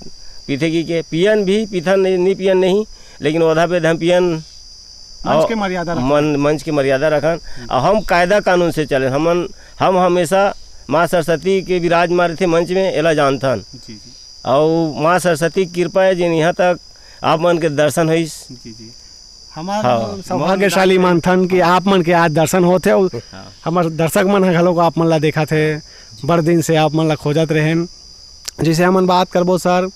पीथे की के। पियन भी पीथन नहीं, नहीं पियन नहीं, लेकिन ओधा पे धम पियन मंच और के मर्यादा रखन। मन, मंच के मर्यादा रखन। हम्म। और हम कायदा कानून से चले। हमन, हम हमेशा माँ सरस्वती के विराजमान रहिथे मंच में, एला जानथन। जी, जी। और माँ सरस्वती की कृपा है जिन यहाँ तक आप मन के दर्शन होइस। जी, जी। हमार हाँ। सौभाग्यशाली मानथन कि आप मन के आज दर्शन होत हे और हाँ। हमार दर्शक मन ह घलो आप मन ला देखत हे, बड़ दिन से आप मन ला खोजत रहेन। जैसे हमन बात करबो सर,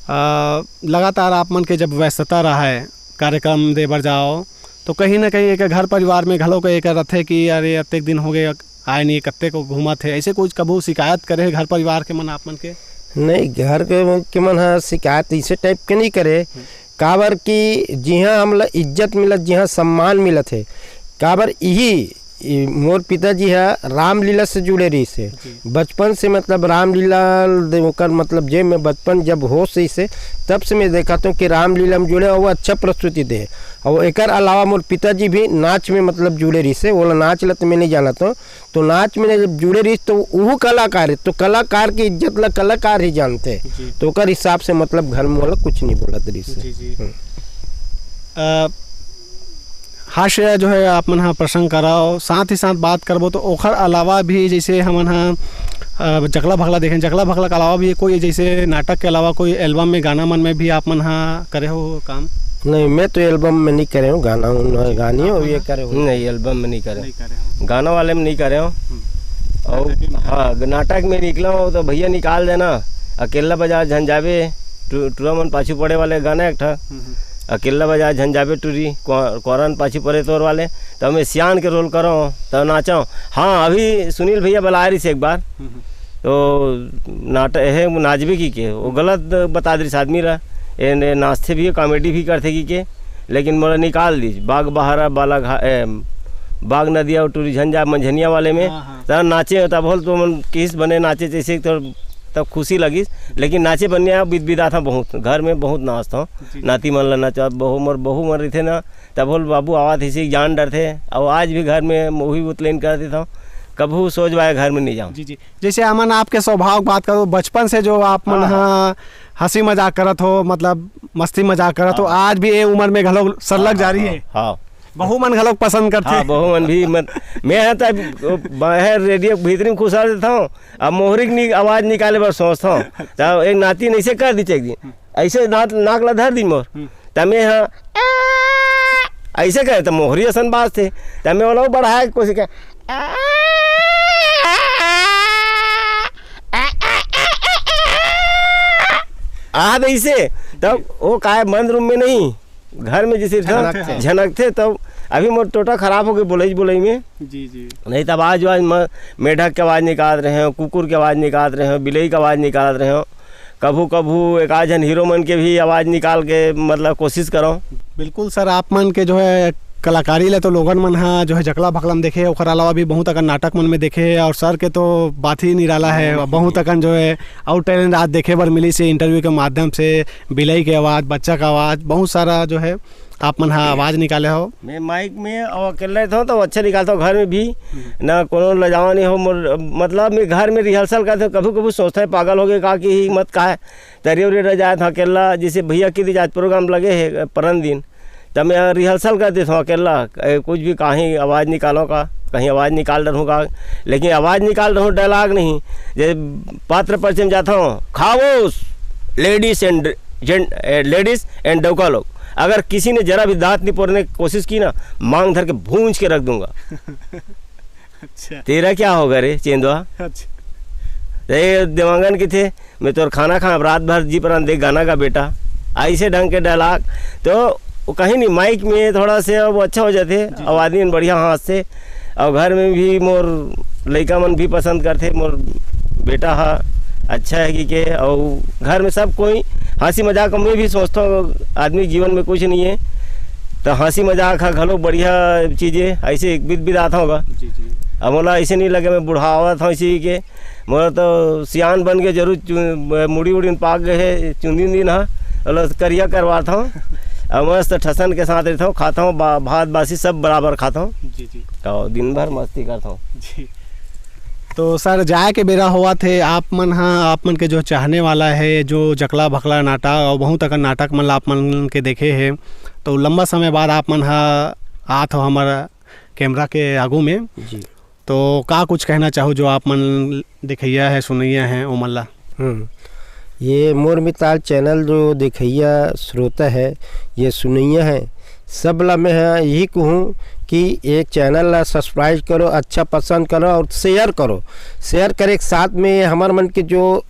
अ, लगातार आप मन के जब व्यस्तता रहा है, कार्यक्रम दे बर जाओ, तो कहीं ना कहीं एक घर परिवार में घलो के एक रथे कि अरे अतेक दिन हो गए आए नहीं, कत्ते को घूमत हे, ऐसे कुछ कभू शिकायत करे हे घर परिवार के मन आप मन के? नहीं, घर के, के मन ह शिकायत इसे टाइप के नहीं करे, काबर कि जिहाँ हमला इज्जत मिलत, जिहाँ सम्मान मिलत हे, काबर इही, इ, मोर पिताजी ह रामलीला से जुड़े रहिस हे। जी। बचपन से, मतलब, रामलीला दे-, ओकर, मतलब, जे मैं बचपन जब होश रहिस हे, तब से मैं देखत हूँ कि रामलीला में जुड़े, और वो अच्छा प्रस्तुति दे। और एकर अलावा मोर पिताजी भी नाच में, मतलब, जुड़े रहिस हे, ओला नाच ल त मैं नहीं जानत हूँ, तो नाच में जब जुड़े रहिस, तो उहू कलाकार हे, तो कलाकार के इज्जत ला कलाकार ही जानथे। जी। तो ओकर हिसाब से, मतलब, घर में वाला कुछ नहीं बोलत रहिस। जी, जी। हम्म। अ, हास्य जो है आप मन ह प्रसंग कराओ, साथ ही साथ बात करबो तो ओखर अलावा भी जैसे हमन ह, अ, जकला भकला देखें, जकला भकला के अलावा भी कोई जैसे नाटक के अलावा कोई एल्बम में गाना मन में भी आप मन ह करे हो काम? नहीं, मैं तो एल्बम में नहीं करे हूँ, गाना उन-, गानी हो ये करे हो। नहीं, एल्बम में नहीं करे। नहीं करे हो। गाना वाले में नहीं करे हो। हम्म। और नाटक में? हाँ, नाटक में निकला हो तो भैया निकाल देना, अकेला बाजार झन जाबे, टु-, टुरा मन पाछू पड़े वाले गाना एक ठा, हम्म, हम्म। अकेला बाजार झन जाबे टुरी, क्वा-, क्वारन पाछू पड़े तोर वाले, तो मैं सियान के रोल करो, तो नाचो। हाँ, अभी सुनील भैया बलाए रहिस एक बार, हम्म, हम्म। तो नाटक हे, नाचबे की के, वो गलत बता दे रहिस आदमी ला, ए, ने नाचथे भी, कॉमेडी भी करथे की के, लेकिन मोला निकाल दिस, बाग बहारा, बाला घा-, ए, बाग नदिया, टूरी झंझा, मंझनिया वाले में, हाँ, हाँ। त नाचे, तब होल तो मन किस बने नाचे, जैसे तो तब खुशी लगिस, लेकिन नाचे बनिया बिद बिदा था बहुत, घर में बहुत नाच था, जी। नाती मन ला नचा, बहू मोर, बहू मन रहिथे ना, तब होल बाबू आवाज इसी जान डरथे, और आज भी घर में मुही उतलेन कर देता हूँ, कभू सोच बाय घर में नहीं जाऊँ। जी, जी। जैसे हमन आपके स्वभाव के बात करो, बचपन से जो आप मन हाँ। ह हंसी मजाक करत हो, मतलब मस्ती मजाक करत हो, हाँ। आज भी ये उम्र में घलो सरलग हाँ, जारी हाँ, है। हाँ। बहू मन घलो पसंद करथे। हाँ, बहू मन भी मत, मैं ह त बाहर रेडियो भीतरी में खुसा देता हूँ, अब मोहरी की नि-, आवाज निकाले बर सोचता हूँ। त एक नाती ने ऐसे कर दी एक दिन, ऐसे नाक, नाक ला धर दी मोर, हम्म। त मैं ह ऐसे करे त मोहरी असन बाजथे, त मैं ओला बढ़ाए के कोशिश कर, आ दइसे, तब वो काय बंद रूम में नहीं, घर में जैसे था, झनकथे। झनकथे, तब अभी मोर टोटा खराब हो गए बोलई बोलई में। जी, जी। नहीं तब आज, आज म-, मेढक के आवाज निकालत रहे हो, कुकुर के आवाज निकालत रहे हो, बिलई के आवाज निकालत रहे हो, कभू कभू एक आध झन हीरो मन के भी आवाज निकाल के, मतलब, कोशिश करो। बिल्कुल सर, आप मन के जो है कलाकारी ले तो लोगन मन हा जो है जकला भकला म देखे, ओकर अलावा भी बहुत अकन नाटक मन में देखे, और सर के तो बात ही निराला है। हम्म। बहुत अकन जो है और टैलेंट आज देखे बर मिली से इंटरव्यू के माध्यम से, बिलई के आवाज, बच्चा का आवाज, बहुत सारा जो है आप मन हा आवाज निकाले हो। मैं माइक में और अकेले रहता हूँ तो अच्छा निकालता हूँ, घर में भी हम्म। ना कोनो लजावा नहीं हो। मोर, मतलब, मैं घर में रिहर्सल करते, कभी कभी सोचता है पागल हो गए का कि हिम्मत का है, तरियो रे रह जाए था अकेला। जैसे भैया की दी आज प्रोग्राम लगे है परन दिन, तब मैं रिहर्सल कर देता हूँ अकेला, ए, कुछ भी कहीं आवाज निकालो का, कहीं आवाज निकाल डरूँ का, लेकिन आवाज निकाल डरूँ, डायलॉग नहीं। जे पात्र परिचय में जाता हूँ, खामोश, लेडीज एंड जेंट, ए, लेडीज एंड डौका लोग, अगर किसी ने जरा भी दांत निपोरने की कोशिश की ना, मांग धर के भूंज के रख दूंगा। अच्छा। तेरा क्या होगा रे चेंदवा? अच्छा। ते देवांगन की थे, मैं तोर खाना खा, रात भर जी परान देख गाना गा बेटा, ऐसे ढंग के डायलॉग। तो वो कहीं नहीं, माइक में थोड़ा से वो अच्छा हो जाते, जी, जी। आवाज में बढ़िया हाथ से। और घर में भी मोर लइका मन भी पसंद करथे, मोर बेटा हा अच्छा है कि के, और घर में सब कोई हंसी मजाक, मैं भी सोचता हूँ आदमी जीवन में कुछ नहीं है, तो हंसी मजाक हा घलो बढ़िया चीज है, ऐसे एक बिद बिद आता होगा। जी, जी। अब मोला ऐसे नहीं लगे मैं बुढ़ावत हूँ इसी के, मोला तो सियान बन के जरूर चु-, मुड़ी उड़ी पाक गए है, चुंदी उंदी ना, ओला करिया करवात हूँ। अब मस्त ठसन के साथ रहता हूँ, खाता हूँ, बा-, भात बासी सब बराबर खाता हूँ। जी, जी। और दिन भर मस्ती करता हूँ। जी। तो सर, जाए के बेरा होवत हे, आप मन ह, आप मन के जो चाहने वाला है, जो जकला भकला नाटक और बहुत अकन नाटक मन ला आप मन के देखे है, तो लंबा समय बाद आप मन ह आत हो हमर कैमरा के आगू में। जी। तो का कुछ कहना चाहू जो आप मन देखइया है, सुनइया है, ओमन ला? हम्म। ये मोर मिताल चैनल जो देखइया श्रोता है, ये सुनइया है, सब ला मैं ह यही कहूँ कि ये चैनल ला सब्सक्राइब करो, अच्छा पसंद करो और शेयर करो। शेयर करे के साथ में हमर मन के जो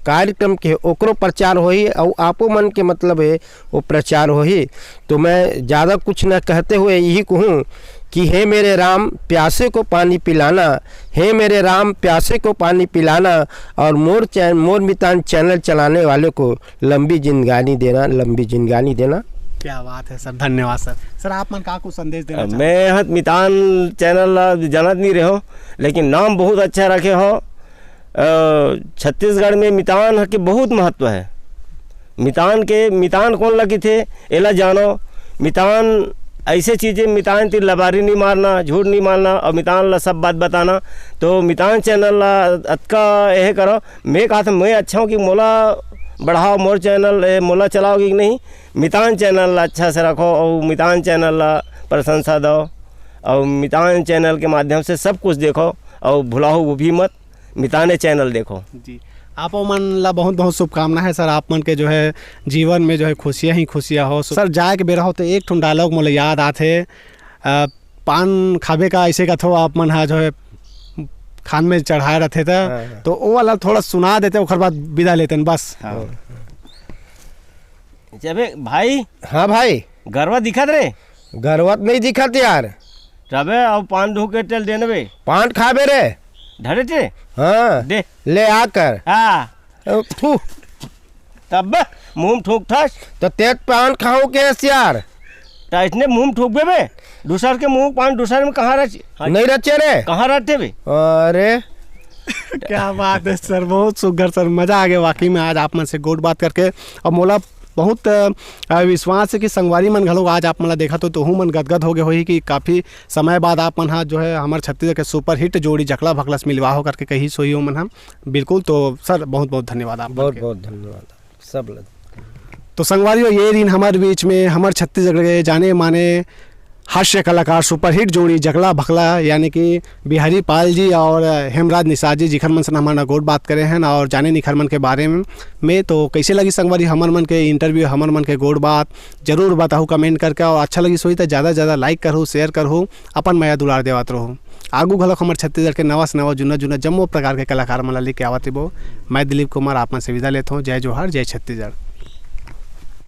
कार्यक्रम के ओकरो प्रचार होही, अउ आपो मन के मतलब हे वो प्रचार होही। तो मैं ज़्यादा कुछ न कहते हुए यही कहूँ कि हे मेरे राम, प्यासे को पानी पिलाना, हे मेरे राम, प्यासे को पानी पिलाना, और मोर चैन मोर मितान चैनल चलाने वाले को लंबी जिंदगानी देना, लंबी जिंदगानी देना। क्या बात है सर, धन्यवाद सर। सर, आप मन का कुछ संदेश देना चाहते? मैं हत मितान चैनल ला जानत नहीं रहो, लेकिन नाम बहुत अच्छा रखे हो। अ, छत्तीसगढ़ में मितान के बहुत महत्व है। मितान के मितान कौन ला किथे, एला जानो। मितान ऐसे चीजें, मितान ती लबारी नहीं मारना, झूठ नहीं मारना, और मितान ला सब बात बताना। तो मितान चैनल ला अतका यह करो। मैं कहा था मैं अच्छा हूँ कि मोला बढ़ाओ, मोर चैनल ए, मोला चलाओगे कि नहीं। मितान चैनल ला अच्छा से रखो और मितान चैनल ला प्रशंसा दो, और मितान चैनल के माध्यम से सब कुछ देखो, और भुलाओ वो भी मत, मिताने चैनल देखो। जी, आप मन ला बहुत बहुत शुभकामना है सर। आप मन के जो है जीवन में जो है खुशियाँ ही खुशियाँ हो सर। जाए के बेरा हो तो एक ठो डायलॉग मोला याद आथे, अ, पान खाबे का ऐसे कथो आप मन हा जो है खान में चढ़ाए रहते था। हाँ, हाँ। तो वो वाला थोड़ा सुना देते, ओकर बाद विदा लेते हैं बस। हाँ। जबे भाई, हाँ भाई। गरवा दिखत रे? गरवत नहीं दिखत यार। तबे अब पान ढूके तेल देनबे। पान खाबे रे। ढरे ते? हाँ। दे। ले आकर। हाँ। ओ, थू। तब मुंह में ठोक ठास। तो तेज पान खाऊं के यार? तो इसने मुंह में ठोकबे बे। दूसर के मुंह पान दूसर में कहाँ रच? नहीं रचे रे। कहाँ रहते बे? अरे। क्या बात है सर, बहुत सुघर सर, मजा आ गया वाकई में आज आप मन से गोठ बात करके। और मोला बहुत अ, विश्वास है कि संगवारी मन घलो आज आप मन ला देखा तो तोहू मन गदगद हो गए होही कि काफ़ी समय बाद आप मन हा जो है हमर छत्तीसगढ़ के सुपरहिट जोड़ी जकला भकला से मिलवा हो करके कही सोही हो मन हा। बिल्कुल, तो सर बहुत बहुत धन्यवाद आप मन बहुत के। बहुत धन्यवाद सब लोग। तो संगवारी हो, ये दिन हमारे बीच में हमर छत्तीसगढ़ के जाने माने हास्य कलाकार सुपरहिट जोड़ी जकला भकला यानी कि बिहारी पाल जी और हेमराज निषाद जी, जिखर मन से हमन गोठ बात करे हैं और जाने निखर मन के बारे में। में तो कैसे लगी संगवारी हमर मन के इंटरव्यू, हमर मन के गोठ बात, जरूर बताहू कमेंट करके। और अच्छा लगी सोई तो ज़्यादा से ज़्यादा लाइक करहू, शेयर करहू, अपन मया दुलार देवत रहू। आगू घलोक हमर छत्तीसगढ़ के नवा से नवा जुन्ना जुन्ना जम्मो प्रकार के कलाकार मन ला लेके आवत रहिबो। मैं दिलीप कुमार आप मन से विदा लेत हूँ। जय जोहार, जय छत्तीसगढ़।